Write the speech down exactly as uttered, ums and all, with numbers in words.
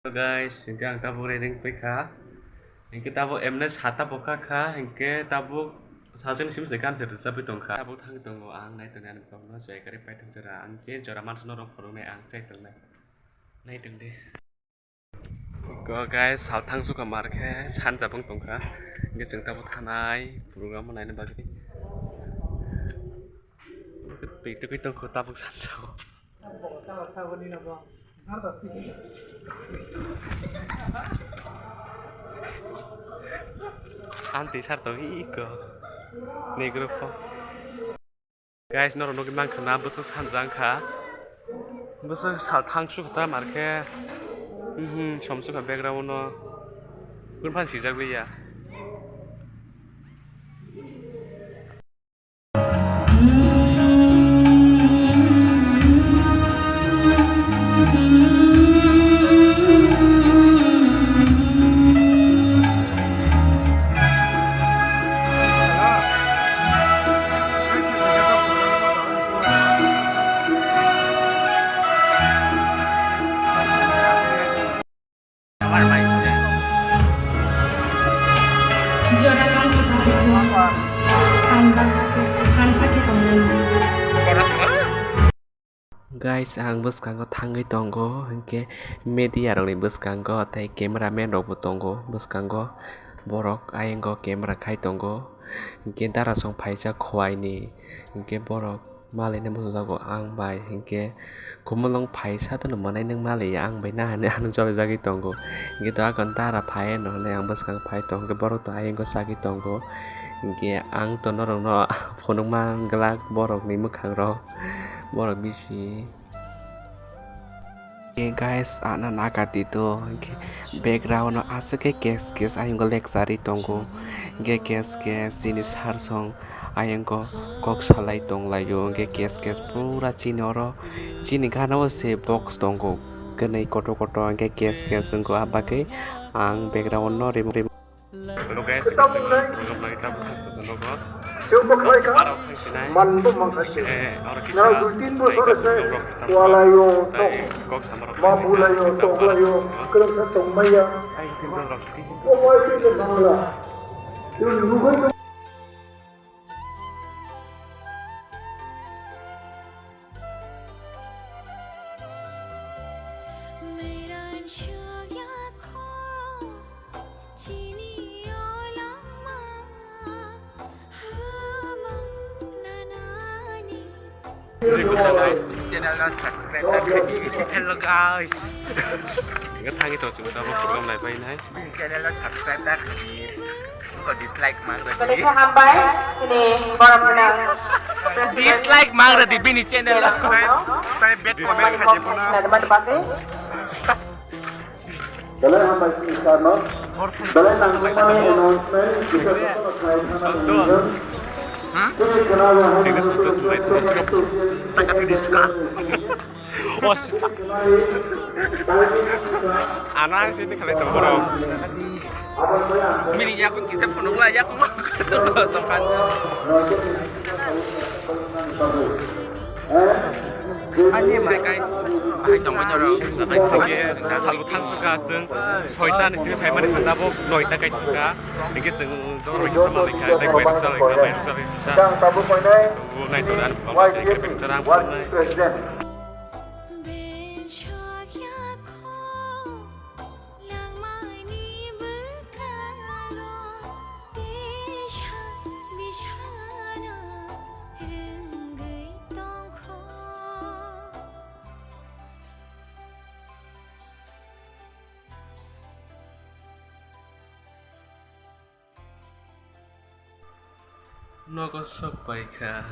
Guys, hingke ang tabuk ready wngpai kha. Hingke tabuk emne sata bo kha kha, hingke tabuk sajani simi se kan se rwchapwi tong kha. Tabuk thang tongo ang nai tongni ani vlogno joy kari paithak jora. Ang je jora mansa norok phunuknai ang chai tongnai. Nai tong di. Go guys, sal thang sukha mar khe san jabang tong kha. Hingke chwng tabuk thanai program naina bagwi. Twi twi tong kho tabuk san sao. Anti sar to iko. Negro po. Guys, norok nugwi mankha na bwswk sanjang kha. Bwswk sal thang sukha mar khe. Mhm, som sukha background no. Kun phan sijak liya. Jora tangkha tangkha, tangkha tangkha, tangkha tangkha. Guys, ang bwskango thangwi tongo, hinkhe media rokni bwskango tei camera man rokbo tongo bwskango, borok aywngo camera khai tongo, hinkhe darasong phaijak khowaini, hinkhe borok. Malaina muchungjago ang bai, hinkhe khumulwng phaisa tono mwnai nwng malaiya ang bai na hinwi ano cholichagwi tongo. Hinkhe to akon dara phaiya no hinwi ang bwskang phai tongo, hinkhe borok to aywngo chagwi tongo. Hinkhe ang to norokno phunukma glak borokni mwkhangrok, borok bisi. Guys, ano nakardi to, hinkhe background o aswk khe kes kes aywngo lecture ri tongo, hinkhe kes kes chini sir song aywngo kok salai tonglaio, hinkhe kes kes pura chini oro chini gana o se box tongo, kwnwi kotor kotor hinkhe kes kes wngkha, ah bagwi ang background no rim rim. Hello guys, program nai tabuk thang tongo. Chwngbo khlai kha, manbo man kha se. Nang dui tin bosor se, walaio tong, mabulaio tonglaio, kwrwngsa tongmaya. Obai tei bangla. Chwng nugwi Hello guys. Nang thangwi tong chwng tabuk program nai pai nai. Bini channel o subscribe ta khlai. Buko dislike mang rwdi. Bini khe hambai, bini borok rwna. Dislike mang rwdi bini channel o. Tai bad comment khaje bono. Nang mani bagwi. Belai hambai sini sir no. Belai nangkukmani announcement, kisa kotor khlai thangna nangkuk. Tini khwnao hai. Taka tini ska. Ana sini khalai tong boro. Mini yakung kisa phunukla yakung. Ani ma guys, hai tong boro. Salbu thang suka sung soita ni sini phaimani sanda bo noita kai suka. Ini sung dor bagi sama lagi kai bai rasa lagi kai bai rasa lagi. Nai to dan. President. Langmani bwkharo tesa bisana rwngwi tongkho. Nogo sok pai kha.